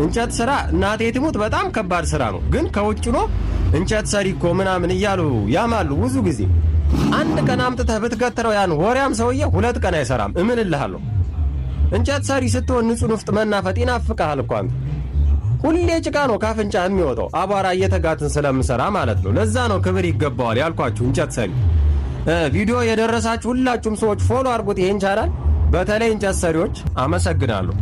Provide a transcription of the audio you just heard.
እንጨት ስራ እናቴ ትሙት በጣም ከባድ ስራ ነው። ግን ከውጭ ነው እንጨት ሰሪ እኮ ምናምን እያሉ ያማሉ ብዙ ጊዜ። አንድ ቀን አምጥተህ ብትገትረው ያን ወሬያም ሰውዬ 2 ቀን አይሰራም። እምልልሃለሁ። እንጨት ሰሪ ስትሆን ንጹህ ንፍጥ መናፈጥ ይናፍቅሃል እኮ አንተ። ሁሌ ጭቃ ነው ካፍንጫ የሚወጣው፣ አቧራ እየተጋትን ስለምሰራ ማለት ነው። ለዛ ነው ክብር ይገባዋል ያልኳችሁ እንጨት ሰሪ። ቪዲዮ የደረሳችሁ ሁላችሁም ሰዎች follow አድርጉት ይሄን ቻናል፣ በተለይ እንጨት ሰሪዎች አመሰግናለሁ።